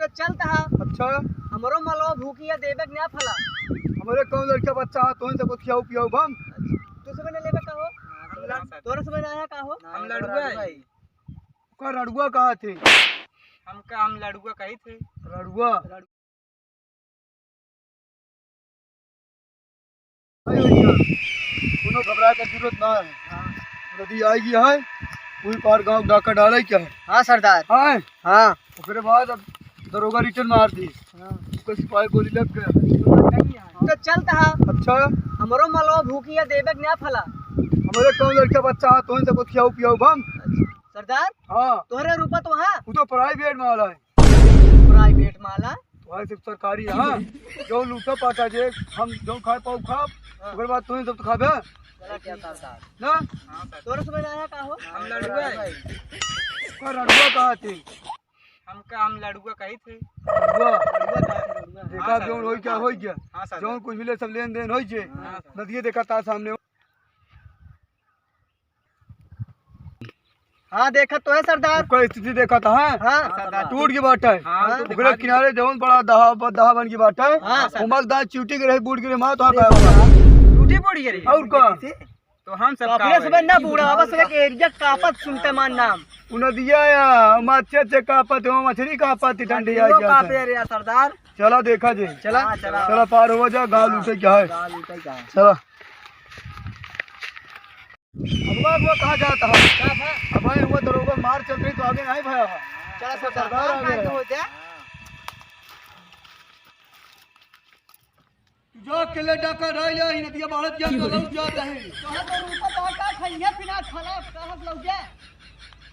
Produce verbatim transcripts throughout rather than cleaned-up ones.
तो चलत हा। अच्छा। हमरो मलवा भूखिया देबे के ना फला। हमरे कौन लड़का बच्चा है, तोहन सबको खियाऊ पियाऊ बम। तू सब ने लेबे का हो? हम लड़- तोरा सब ने आया का हो? हम लड़ुआ है। का रड़ुआ कहा थे? हमका हम लड़ुआ कही थे। रड़ुआ? नहीं भैया, कोनो घबराए का जरूरत ना है। हाँ। नदी आई गई है, वही पार गाँव डाका डाले क्या है? हाँ सरदार। हाँ। हाँ। ओकरे बाद अब दरोगा रिटर्न मार दी। हाँ। ओकर सिपाही गोली लग गया। तो चलत हा। अच्छा। हमरो मलवा भूखिया देबे के ना फला। हमरे कौन लड़का बच्चा है, तोहन सबको खियाऊ पियाऊ बम। सरदार। हाँ। तोहरे रूपा तो हाँ। वो तो प्राइवेट माल है। प्राइवेट माला? तोहरे से सरकारी है, हाँ। जो लूटा पाटा जे, हम जो खाए पाऊ खाब, हाँ। ओकर बाद तोहन सब तो खाबे। चला क्या सरदार? ना? हाँ, सर। तोरे समझ आया का हो? हम लड़ुआ है। का रड़ुआ कहा थे? हमका हम लड़ुआ कही थे। रड़ुआ? लड़ुआ कहा थे, रड़ुआ। देखा हाँ, सर, जौन होई क्या होई क्या? हाँ, सर। जौन कुछ मिले सब लेन देन होई जे। हाँ, सर। नदिये देखा था सामने। हाँ, देखत तो है सरदार। ओकर स्थिति देखत है। हाँ। हाँ, सरदार। टूट के बाटे। हाँ, तो ओकरे दिखा दी। किनारे जौन बड़ा दहा, दहा बन के बाटे। हाँ, सर। उमल दांत चिउटी के रहे, बूट के रहे, मार तो हाँ, देखो। टूटी पड़ी है। और का? तो हम सब तो अपने का सब ना बूढ़ा, बस एक एरिया कापत सुनते मान नाम। उ नदिया या, हम अच्छे अच्छे कापत हो, मछली कापत थी ठंडी मछलियों आई कापे जाते। रे यार सरदार। चला देखा जे। चला। हाँ, चला। चला पार हो जा, गाँव हाँ, लूटे क्या है। गाँव लूटे क्या है। चला। अब वो, वो कहाँ जाता है? का था? अब भाई, वो दरोगा मार चल रही तो आगे नहीं भया है। चला, सरदार, सरदार आ गया। हो जा। तू जा अकेले डाका डाल ले, ही नदिया बाढ़त जा, तो लौट जाता है। कहाँ तो रूपा बाटा खइया पिना खला, कहाँ से लौट जाए?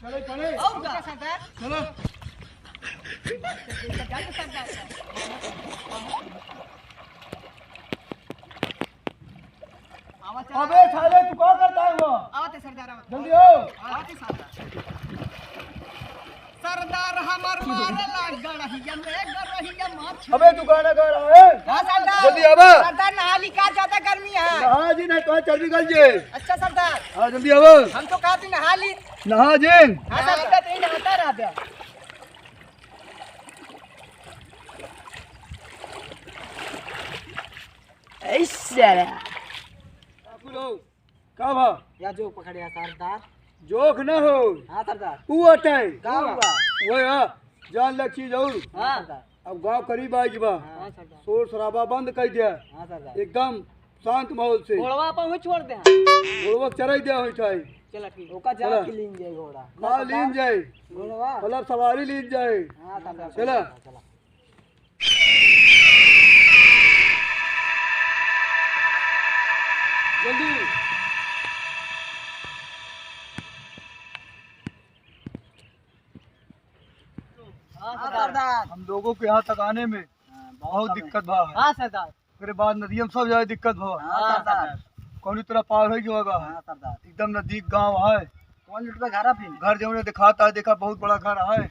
चले, चले। और का? सरदार? चलो। जा तो सरदार। आवा चला। अबे साले, तू का करता है वहाँ? आवत है सरदार, आवत। जल्दी आओ। आवत है सरदार। सरदार हमर मारे लाग गड़हिया में गड़हिया माछ। अबे तू गाना गा रहा है? हाँ सरदार। जल्दी आवा। सरदार नहा ली का, ज्यादा गर्मी है। नहा जी, नहीं तो चर्बी गल जे। अच्छा सरदार। हाँ जल्दी आवा। हम तो कहती नहा ली। नहा जी। हाँ सरदार, तो ही नहाता रह गया। ऐसा। का भा? या जोक पकड़े है सरदार। जोक न हो। हाँ सरदार। ऊ अटै। का हुआ? वो है, जान ले चीज और। हाँ सरदार। अब गाँव करीब आइ बा। हाँ सरदार। शोर शराबा बंद कर दिया। हाँ सरदार। एकदम शांत माहौल से। घोड़वा अपन हुई छोड़ दे। घोड़वा चराई दिया हुई ठाई। चला ठीक। ओका चला। जाके लीन जाए घोड़ा। का लीन जाए? घोड़वा। मतलब सवारी लीन जाए। हाँ सरदार। चला। चला। जल्दी। हाँ, सरदार। हम लोगों के यहाँ तक आने में हाँ, बहुत बहुत समय। दिक्कत भा है। हाँ, सरदार। ओकरे बाद नदिया में सब जाए दिक्कत भा। हाँ, सरदार। कौनी तरह पार हो गया होगा। हाँ, सरदार। एकदम नजदीक गाँव है। कौन लुटवा घर है फिर? घर जौने दिखाता है, देखा बहुत बड़ा घर है।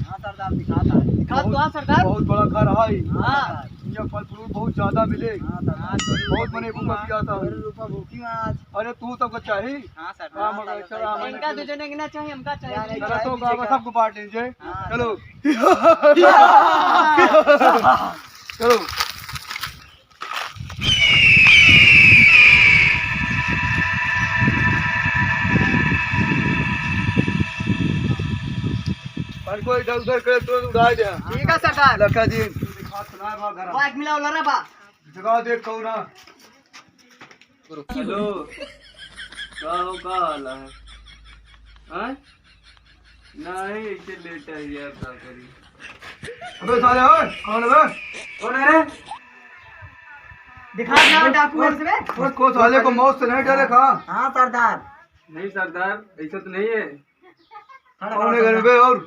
हाँ सरदार, दिखाता है। दिखा तो बहुत, हाँ सरदार। बहुत बड़ा घर है। हाँ। यहाँ फल फ्रूट बहुत ज्यादा मिले। हाँ सरदार। बहुत मने भूख लग जाता है। अरे रुपा भूखी में आज। अरे तू सबको चाही। हाँ सरदार। हाँ, मगर चला, हाँ, इनका दो जने के ना चाहिए, हमका चाहिए। यार, एक चलो, चाय तो पीछे का का। सबको बांट लीजिए। हाँ। चलो। चलो। पर कोई इधर उधर करे, तुरंत उड़ा दे। ठीक है सरदार। लखा जी। वो एक मिला वाला रहा बा। जगह देख कौन है। हेलो, का हो, का हाल है? हैं? नहीं, ऐसे लेटा है यार, का करी? अबे साले, ओए, कौन है बे? कौन है रे? दिखा दे डाकू है इसमें। उसको साले को मौत से नहीं डरे का? हाँ सरदार। नहीं सरदार, ऐसा तो नहीं है। कौन है घर में बे और?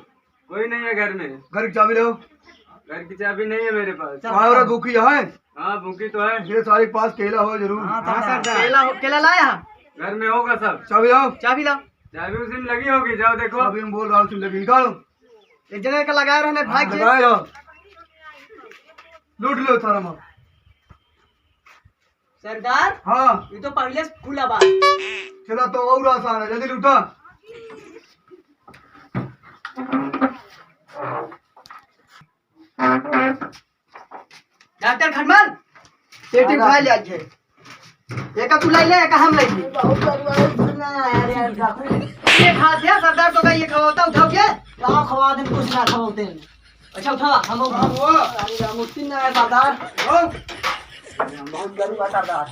कोई नहीं है घर में। घर की चाबी लाओ। घर की चाबी नहीं है मेरे पास। चल, कहाँ औरत चल। भूखी है? हाँ, भूखी तो है। ये सारे के पास केला हो जरूर। हाँ, हाँ, सरदार। सरदार। केला हो, केला लाया? घर में होगा सब। चाबी लाओ। चाबी लाओ। चाबी उसी में लगी होगी, जाओ देखो। चाबी में बोल रहा हूँ, तुम लगी निकालो। एक जने का लगाए रहने, भाग हाँ, के। लगाए रहो। लूट लो थारा माल। सरदार, हाँ। ये तो पहले से खुला बा। चला तो और आसान है, जल्दी लूटा। डॉक्टर खटमल, पेटी उठा ले आज। एक तू लाई ले, एक हम लाई ले। बहुत जरूरी है, कुछ ना है यार, यार, डॉक्टर। ये खा दिया सरदार तो का ये खवाता उठाओ के? का खवा देन, कुछ ना खवाते हैं। अच्छा उठा, हम हम वो। अरे यार, मुश्किल ना है सरदार। हो। बहुत जरूरी है सरदार।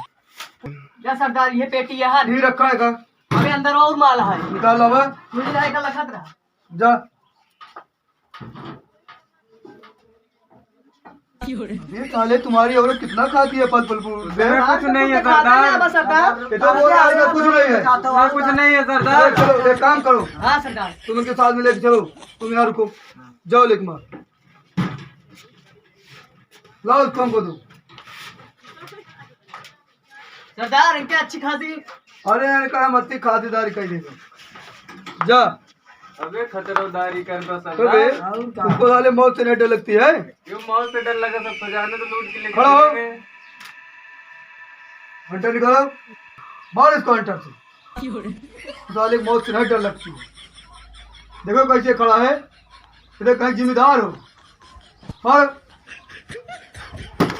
क्या सरदार, ये पेटी यहाँ? ये रखा है का? अबे अंदर और माल है। निकाल लो बे। मुझे जाए का लखत रहा। जा। ये साले तुम्हारी औरत कितना खाती है फल फल फ्रूट? इसमें कुछ नहीं है सरदार। ये तो बोल रहा है, इसमें कुछ नहीं है। इसमें कुछ नहीं है सरदार। चलो, चलो, एक काम करो। हाँ सरदार। तुम इनके साथ में लेके चलो, तुम यहाँ रुको, जाओ लेके मार, लाओ इसको हमको दो। सरदार, इनके अच्छी खासी। अरे यार, का हम अच्छी खासीदारी कर देंगे। जा। अबे खतरदारी कर दो तो बे, सरदार। तुमको साले मौत से नहीं डर लगती है? क्यों मौत से डर लगा? सब खजाने तो लूट के लेके खड़ा हो। चले गए। हंटर निकालो, मार इसको हंटर से। साले मौत से नहीं डर लगती है। देखो कैसे खड़ा है, इधर कहीं जिम्मेदार हो। हाँ।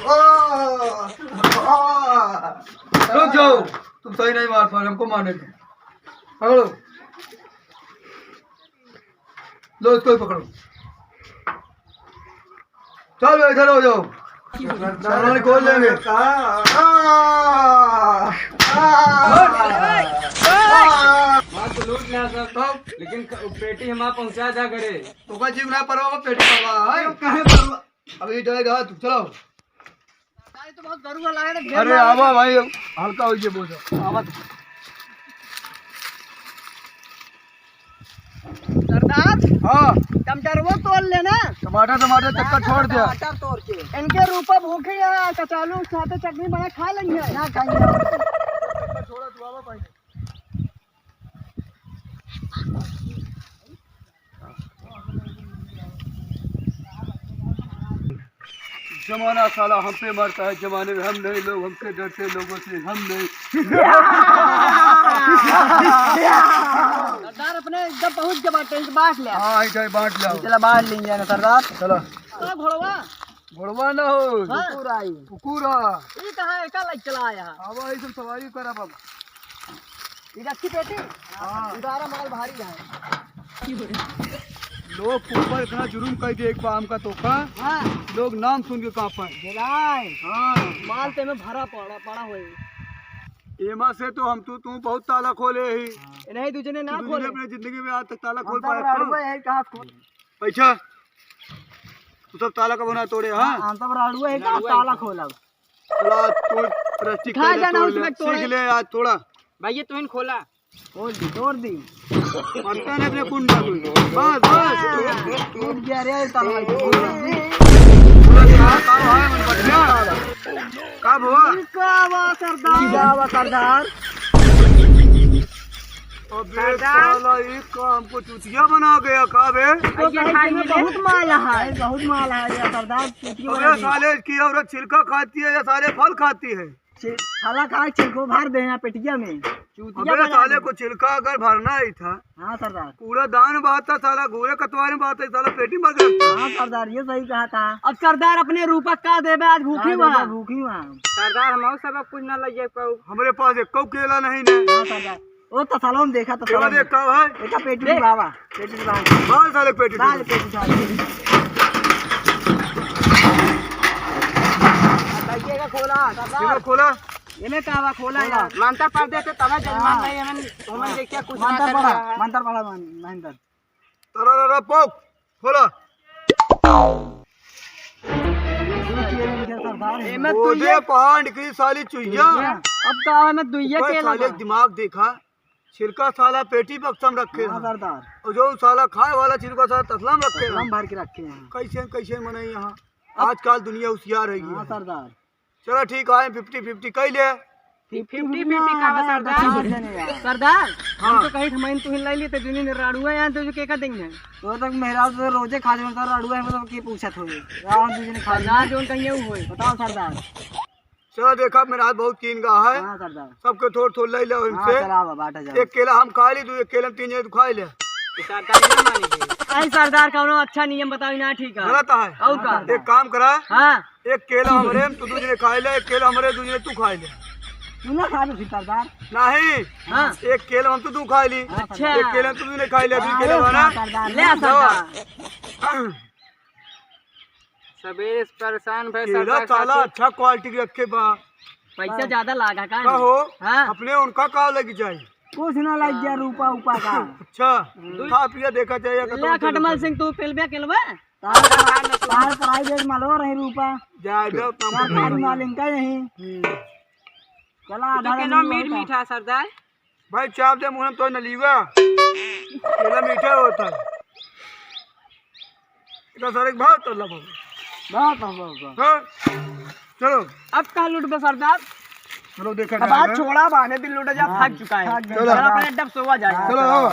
आ, आ। रुक जाओ, तुम सही नहीं मार पा रहे, हमको मारने दो। पकड़ो, लो इसको ही पकड़ो। चलो इधर हो जाओ, सामान खोल लेंगे। आ, आ, आ। मार तो लूट लिया सब, लेकिन ख-, पेटी हमारा पहुंचा जा घरे। तो का जीव ना परवा, पेटी परवा है। काहे परवा? अब ये जाएगा, तू चलाओ। अरे आवा भाई, हल्का हो ये बोझ। आवा। सरदार, हाँ। टमाटरवो तोड़ लेना। टमाटर, टमाटर चक्कर छोड़ दिया। टमाटर तोड़ के। इनके रूपा भूखे हैं, कचालू साथे चटनी बना खा लेंगे। ना खाएंगे। चक्कर छोड़ा, तू आवा भाई। जमाना साला हम पे मरता है, जमाने में हम नहीं, लोग हमसे डरते, लोगों से हम नहीं। सरदार अपने एकदम पहुंच के बांटे, इनके बांट ले। हाँ, इधर बांट ले। चला बांट लेंगे ना सरदार। चला। का घोड़वा? घोड़वा ना हो। हाँ। कुकुर आई। कुकुर आ। ई कहाँ है? का लाइक चला आया? अब आई सब सवारी करा बाबा। ई रखी पेटी? हाँ। उधारा माल भारी है। लोग के ऊपर इतना जुर्म कर दिया एक बार हमका तो का? हाँ। लोग नाम सुन के कांपे। जलाए। हाँ। माल ते में भरा पड़ा, पड़ा होई। एमा से तो हम तू, तू बहुत ताला खोले ही। हाँ। नहीं, दूजने ना तू दूजने खोले। अपने जिंदगी में आज तक ताला खोल पाया? रड़ुआ है, कहाँ खोल? अच्छा, तू सब ताला का बना तोड़े, हाँ? हाँ, हम सब रड़ुआ है, का ताला खोलब? थोड़ा तू प्रेस्टिक खा जाना तोड़ ले। उसमें तोड़े। सीख ले आज थोड़ा। भाई, ये तू ही खोला। खोल दी, तोड़ दी। मरता नहीं अपने कुंडा तू। बस, बस। टूट गया रे, ताला भाई, टूट गया। पूरा क्या, का भाई, मन बढ़िया? का भवा? का भवा, सरदार? का भवा, सरदार? अबे सरदार। साला, ये का हमको चूतिया बना गया का बे? तो ये भाई, खाई इसमें ले। बहुत माल है, बहुत माल है ये सरदार, चूतिया अबे बना दिया। साले, इसकी औरत छिलका खाती है या साले फल खाती है? छिल-, फला खाए, छिलको भर दे यहाँ पेटिया में। चूतिया अबे बना साले दिया। को छिलका अगर भरना ही था, हाँ सरदार। कूड़ादान बात था साला, घूरे कतवारे बात है साला, पेटी में भर गया। हाँ सरदार, ये सही कहा था। अब सरदार अपने रूपक का देबे, आज भूखी हाँ, वहाँ। भूखी वहाँ। सरदार, हम और सबक कुछ ना लइए कहू। हमरे पास एक केला नहीं ने। हाँ सरदार। ओ तसलो में देखा, तसलो केला में। देख का है? एका पेटी देख। बाबा, पेटी बाबा। बाल साले पेटी बाल बाबा। पेटी बाबा। अब भाई, ये का खोला, सरदार। ये खोला। ये में का बा, खोला खोला। यार। मंत्र पढ़ देते तब जजमान हाँ। नहीं, हमन, हमन देखिए कुछ ना मंत्र कर पढ़ा, रहा है। मंत्र पढ़ा, मन-, मंत्र। तरररा पोक, खोला। एमे ओ दे दुइये पहाड़ निकली साली चुहिया। अब का एमे दुइये कोई के साले लगा? दिमाग देखा, छिलका साला पेटी बक्सा में रखे हाँ, हैं। सरदार। और जो साला खाए वाला छिलका साला तसला में रखे तसला में हैं। भर के रखे हैं। कैसे, कैसे मने यहाँ? अब आजकल दुनिया होशियार है हाँ, ये। सरदार। चलो ठीक है, फिफ्टी फिफ्टी कह ले। फिफ्टी फिफ्टी का बा, सरदार? दस जने यार। सरदार, हाँ। हम तो कहीं ठमाइन तुहिन लाई लिए, तो दुनिया ने राड़ुआ यहाँ तो जो के का देंगे? तो तक मेहरारू तो रोजे खा लेना, तो राड़ुआ है, मतलब, के पूछत होई? राम जी ने खा सरदार, लिया। जोन कहिए वो होई। बताओ सरदार। चलो देखा, मेरा हाथ बहुत कीन गा है। हाँ सरदार। सबके थोड़ थोड़ ले लो हाँ, इनसे। चला बा, बांटा जाए। एक केला हम खा ली, तू एक केला में तीन जने तू खा ले। सरकार ना मानी जी। आई सरदार, कौनो अच्छा नियम बताओ ना, ठीक है। गलत है। और का? एक काम करा। हाँ। एक केला हमरे, तू दू जने खाई ले, एक केला हमरे, दू जने तू खाई ले। तू ना खा दो सरदार। नहीं। हाँ। एक केला हम तू, तू खाई ली। अच्छा। एक केला तू, तू ने खाई ले, अभी हाँ, केला एक बना। सरदार, ले ना। सरदार। सबेरे से परेशान भए केला सरदार साला खातिर। अच्छा क्वालिटी के रखे बा। पैसा ज्यादा लागा का? का हो? हाँ। अपने उनका का लग जाई? कुछ ना लग गया रूपा उपा का। अच्छा, हम्म। खा पिया देखा जाए, या ले तो खटमल सिंह, तू पेलबे केलबे? तार, तार प्राइवेट मालो रही रूपा। जा, जा, उतना सरकारी माल इनका यही। हम्म। चला, तो आधा केला मीठ मीठा सरदार। भाई, चाप दे मुहन तो न लीवा। केला मीठा होता है। इतना सारे के भाव तो लब हो। बहुत हो, बहुत हो। हाँ? चलो। अब कहाँ लूटबे सरदार? चलो, देखा अब जाए, आज हाँ? छोड़ा बाने दिन लूटा जा, हाँ। थक चुका है। थक गया। चलो। चलो, अपने अड्डा पे सोवा जाए। चलो, आओ।